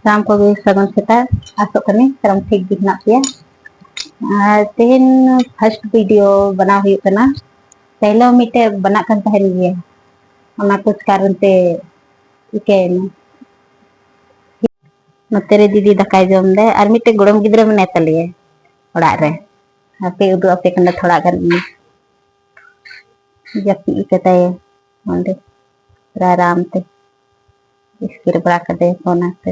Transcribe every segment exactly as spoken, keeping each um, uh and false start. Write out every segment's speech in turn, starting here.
ᱥᱟᱱᱟᱢ ᱠᱚᱜᱮ ᱥᱟᱹᱜᱩᱱ ᱥᱮᱛᱟᱜ᱾ ᱟᱥᱚᱜ ᱠᱟᱹᱱᱟᱹᱧ ᱥᱟᱱᱟᱢ ᱴᱷᱤᱠ ᱜᱮ ᱦᱮᱱᱟᱜ ᱯᱮᱭᱟ᱾ ᱟᱨ ᱛᱮᱦᱮᱧ first video ᱵᱮᱱᱟᱣ ᱦᱩᱭᱩᱜ ᱠᱟᱱᱟ᱾ ᱯᱮᱦᱞᱮ ᱦᱚᱸ ᱢᱤᱫᱴᱮᱡ ᱵᱮᱱᱟᱜ ᱠᱟᱱ ᱛᱟᱦᱮᱱ ᱜᱮᱭᱟ, ᱚᱱᱟ ᱠᱚ ᱠᱟᱨᱚᱱ ᱛᱮ ᱪᱤᱠᱟᱹᱭᱮᱱᱟ᱾ ᱱᱚᱛᱮ ᱨᱮ ᱫᱤᱫᱤ ᱫᱟᱠᱟᱭ ᱡᱚᱢ ᱫᱟᱭ ᱟᱨ ᱢᱤᱫᱴᱮᱡ ᱜᱚᱲᱚᱢ ᱜᱤᱫᱽᱨᱟᱹ ᱢᱮᱱᱟᱭ ᱛᱟᱞᱮᱭᱟ ᱚᱲᱟᱜ ᱨᱮ᱾ ᱦᱟᱯᱮ ᱩᱫᱩᱜ ᱟᱯᱮ ᱠᱟᱱᱟ ᱛᱷᱚᱲᱟ ᱜᱟᱱ ᱩᱱᱤ᱾ ᱡᱟᱹᱯᱤᱫ ᱠᱟᱫᱟᱭ ᱚᱸᱰᱮ ᱟᱨᱟᱢ ᱛᱮ᱾ ᱤᱥᱠᱤᱨ ᱵᱟᱲᱟ ᱠᱟᱫᱟᱭ ᱯᱷᱳᱱ ᱟᱛᱮ᱾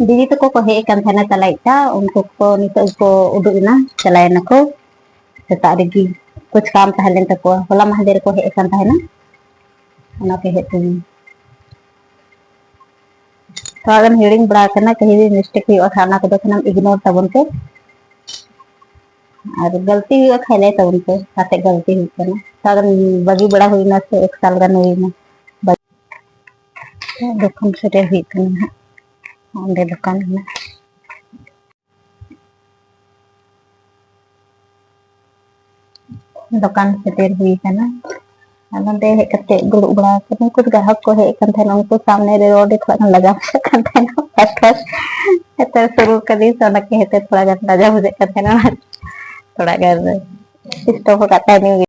ᱫᱤᱫᱤ ᱛᱟᱠᱚ ᱠᱚ ᱦᱮᱡ ᱟᱠᱟᱱ ᱛᱟᱦᱮᱱᱟ ᱛᱟᱞᱟ ᱤᱴᱟ, ᱩᱱᱠᱩ ᱠᱚ ᱱᱤᱛᱚᱜ ᱜᱮᱠᱚ ᱩᱰᱩᱠ ᱮᱱᱟ, ᱪᱟᱞᱟᱣ ᱮᱱᱟ ᱠᱚ᱾ ᱥᱮᱛᱟᱜ ᱨᱮᱜᱮ ᱠᱩᱪ ᱠᱟᱢ ᱛᱟᱦᱮᱸ ᱞᱮᱱ ᱛᱟᱠᱚᱣᱟ, ᱦᱚᱞᱟ ᱢᱟᱦᱫᱮᱨ ᱠᱚ ᱦᱮᱡ ᱟᱠᱟᱱ ᱛᱟᱦᱮᱱᱟ, ᱚᱱᱟ ᱛᱮ ᱦᱮᱡ ᱛᱮᱜᱮ ᱛᱷᱚᱲᱟ ᱜᱟᱱ ᱦᱤᱲᱤᱧ ᱵᱟᱲᱟ ᱟᱠᱟᱱᱟ, ᱠᱟᱹᱦᱤ ᱢᱤᱥᱴᱮᱠ ᱦᱩᱭᱩᱜᱼᱟ ᱠᱷᱟᱱ ᱚᱱᱟ ᱠᱚᱫᱚ ᱥᱟᱱᱟᱢ ᱤᱜᱱᱳᱨ ᱛᱟᱵᱚᱱ ᱯᱮ, ᱟᱨ ᱜᱟᱹᱞᱛᱤ ᱦᱩᱭᱩᱜᱼᱟ ᱠᱷᱟᱱ ᱞᱟᱹᱭ ᱛᱟᱵᱚᱱ ᱯᱮ, ᱚᱠᱟᱴᱟᱜ ᱜᱟᱹᱞᱛᱤ ᱦᱩᱭᱩᱜ ᱠᱟᱱᱟ᱾ ᱛᱷᱚᱲᱟ ᱜᱟᱱ ᱵᱟᱹᱜᱤ ᱵᱟᱲᱟ ᱦᱩᱭᱱᱟ ᱥᱮ ᱮᱠ ᱥᱟᱞ ᱜᱟᱱ ᱦᱩᱭᱱᱟ᱾ ᱫᱚᱠᱟᱱ ᱥᱮᱴᱮᱨ ᱦᱩᱭᱩᱜ ᱠᱟᱱᱟ ᱦᱟᱸᱜ, ᱚᱸᱰᱮ ᱫᱚᱠᱟᱱ ᱢᱮᱱᱟᱜᱼᱟ᱾ ᱫᱚᱠᱟᱱ ᱥᱮᱴᱮᱨ ᱦᱩᱭ ᱠᱟᱱᱟ᱾ ᱟᱨ ᱱᱚᱸᱰᱮ ᱦᱮᱡ ᱠᱟᱛᱮ ᱫᱩᱲᱩᱵ ᱵᱟᱲᱟ ᱠᱟᱱᱟ᱾ ᱩᱱᱠᱩ ᱜᱟᱦᱟᱠ ᱠᱚ ᱦᱮᱡ ᱠᱟᱱ ᱛᱟᱦᱮᱱᱟ, ᱩᱱᱠᱩ ᱥᱟᱢᱱᱮ ᱨᱮ ᱨᱚᱲ ᱨᱮ ᱛᱷᱚᱲᱟ ᱜᱟᱱ ᱞᱟᱡᱟᱣ ᱵᱩᱡᱷᱟᱹᱜ ᱠᱟᱱ ᱛᱟᱦᱮᱱᱟ first first᱾ ᱱᱮᱛᱟᱨ ᱥᱩᱨᱩ ᱠᱟᱹᱫᱟᱹᱧ ᱥᱮ, ᱚᱱᱟ ᱠᱚ ᱦᱮᱡ ᱛᱮ ᱛᱷᱚᱲᱟ ᱜᱟᱱ ᱞᱟᱡᱟᱣ ᱵᱩᱡᱷᱟᱹᱜ ᱠᱟᱱ ᱛᱟᱦᱮᱱᱟ᱾ ᱛᱷᱚᱲᱟ ᱜᱟᱱ stop ᱟᱠᱟᱫ ᱛᱟᱦᱮᱱᱤᱧ᱾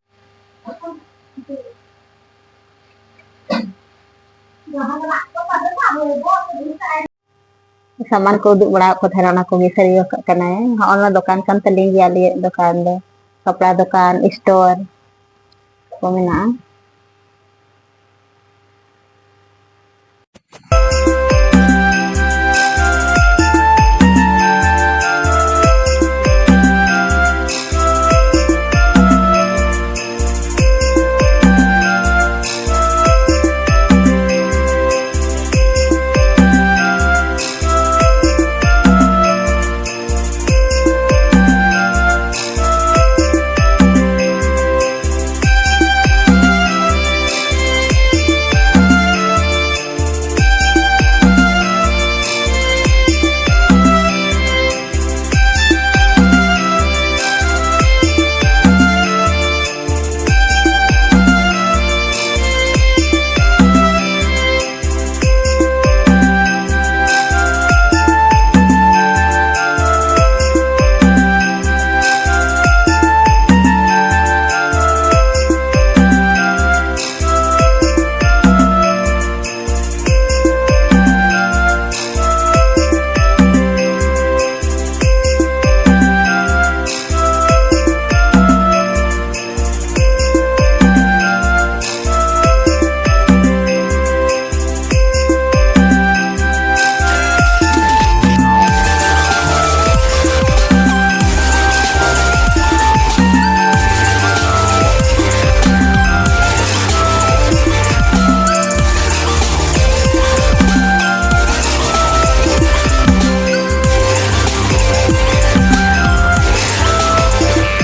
ᱥᱟᱢᱟᱱ ᱠᱚ ᱩᱫᱩᱜ ᱵᱟᱲᱟᱣᱟᱫ ᱠᱚ ᱛᱟᱦᱮᱱᱟ, ᱚᱱᱟ ᱠᱚᱜᱮ ᱥᱟᱹᱨᱤ ᱟᱠᱟᱫ ᱠᱟᱱᱟᱭ᱾ ᱦᱚᱸᱜᱼᱚ ᱱᱚᱣᱟ ᱫᱚᱠᱟᱱ ᱠᱟᱱ ᱛᱟᱹᱞᱤᱧ ᱜᱮᱭᱟ ᱟᱞᱮᱭᱟᱜ ᱫᱚᱠᱟᱱ ᱫᱚ, ᱠᱟᱯᱲᱟ ᱫᱚᱠᱟᱱ, store ᱠᱚ ᱢᱮᱱᱟᱜᱼᱟ᱾